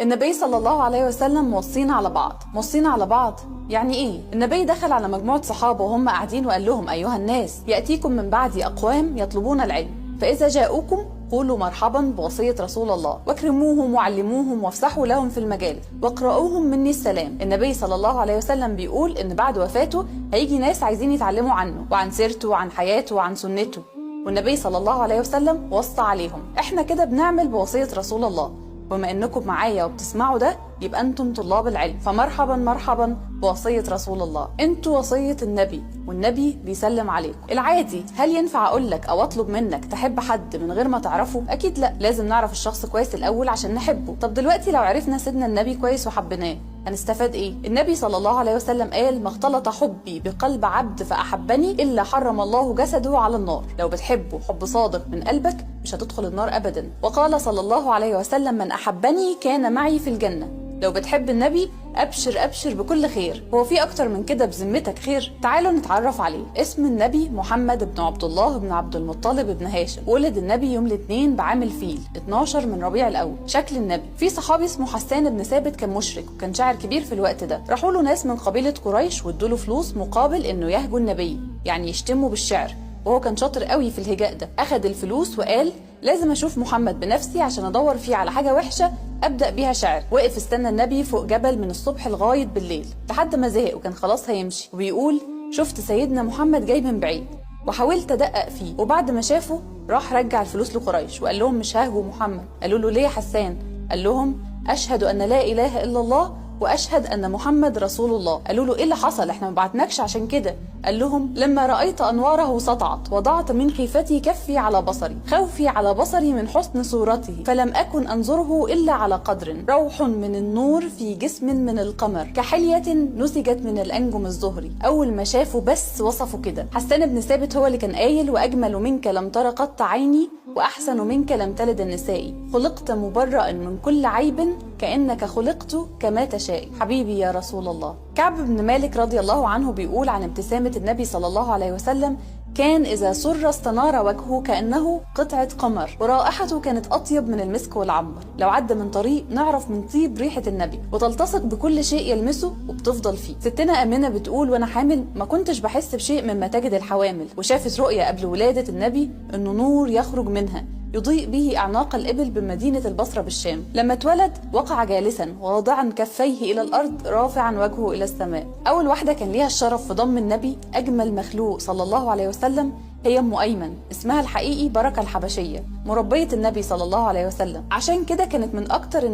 النبي صلى الله عليه وسلم موصينا على بعض. موصينا على بعض يعني ايه؟ النبي دخل على مجموعة صحابة وهم قاعدين وقال لهم: ايها الناس، يأتيكم من بعدي اقوام يطلبون العلم، فإذا جاءوكم قولوا مرحبا بوصية رسول الله، واكرموهم وعلموهم وافسحوا لهم في المجال، واقرؤوهم مني السلام. النبي صلى الله عليه وسلم بيقول ان بعد وفاته هيجي ناس عايزين يتعلموا عنه وعن سيرته وعن حياته وعن سنته، والنبي صلى الله عليه وسلم وصى عليهم. احنا كده بنعمل بوصية رسول الله. بما انكم معايا وبتسمعوا ده يبقى انتم طلاب العلم، فمرحبا مرحبا بوصية رسول الله. انتوا وصية النبي والنبي بيسلم عليكم. العادي هل ينفع اقول لك او اطلب منك تحب حد من غير ما تعرفه؟ اكيد لا، لازم نعرف الشخص كويس الاول عشان نحبه. طب دلوقتي لو عرفنا سيدنا النبي كويس وحبيناه هنستفاد ايه؟ النبي صلى الله عليه وسلم قال: ما اختلط حبي بقلب عبد فاحبني الا حرم الله جسده على النار. لو بتحبه حب صادق من قلبك مش هتدخل النار ابدا. وقال صلى الله عليه وسلم: من احبني كان معي في الجنة. لو بتحب النبي ابشر ابشر بكل خير. هو في اكتر من كده بذمتك خير؟ تعالوا نتعرف عليه. اسم النبي محمد بن عبد الله بن عبد المطلب بن هاشم. ولد النبي يوم الاثنين بعام الفيل 12 من ربيع الاول. شكل النبي: في صحابي اسمه حسان بن ثابت كان مشرك وكان شاعر كبير في الوقت ده. راحوا له ناس من قبيلة قريش وادوا له فلوس مقابل انه يهجو النبي، يعني يشتمه بالشعر، وهو كان شاطر قوي في الهجاء ده. اخد الفلوس وقال: لازم اشوف محمد بنفسي عشان ادور فيه على حاجة وحشة ابدا بيها شعر. وقف استنى النبي فوق جبل من الصبح لغاية بالليل لحد ما زهق وكان خلاص هيمشي، وبيقول: شفت سيدنا محمد جاي من بعيد وحاولت ادقق فيه. وبعد ما شافه راح رجع الفلوس لقريش وقال لهم: مش ههجو محمد. قالوا له: ليه يا حسان؟ قال لهم: اشهد ان لا اله الا الله واشهد ان محمد رسول الله. قالوا له: ايه اللي حصل؟ احنا ما بعتناكش عشان كده. قال لهم: لما رايت انواره سطعت وضعت من خيفتي كفي على بصري، خوفي على بصري من حسن صورته، فلم اكن انظره الا على قدر، روح من النور في جسم من القمر، كحليه نسجت من الانجم الزهري. اول ما شافه بس وصفه كده. حسان بن ثابت هو اللي كان قايل: واجمل منك لم تر قط عيني، واحسن منك لم تلد النساء، خلقت مبرأ من كل عيب كانك خلقت كما تشاء. حبيبي يا رسول الله. كعب بن مالك رضي الله عنه بيقول عن ابتسامة النبي صلى الله عليه وسلم: كان إذا سر استنار وجهه كأنه قطعة قمر، ورائحته كانت أطيب من المسك والعنبر. لو عدى من طريق نعرف من طيب ريحة النبي، وتلتصق بكل شيء يلمسه وبتفضل فيه. ستنا آمنة بتقول: وأنا حامل ما كنتش بحس بشيء مما تجد الحوامل. وشافت رؤية قبل ولادة النبي إنه نور يخرج منها يضيء به أعناق الإبل بمدينة البصرة بالشام. لما اتولد وقع جالسا واضعا كفيه إلى الأرض رافعا وجهه إلى السماء. أول واحدة كان ليها الشرف في ضم النبي أجمل مخلوق صلى الله عليه وسلم هي أم أيمن، اسمها الحقيقي بركة الحبشية، مربية النبي صلى الله عليه وسلم. عشان كده كانت من أكتر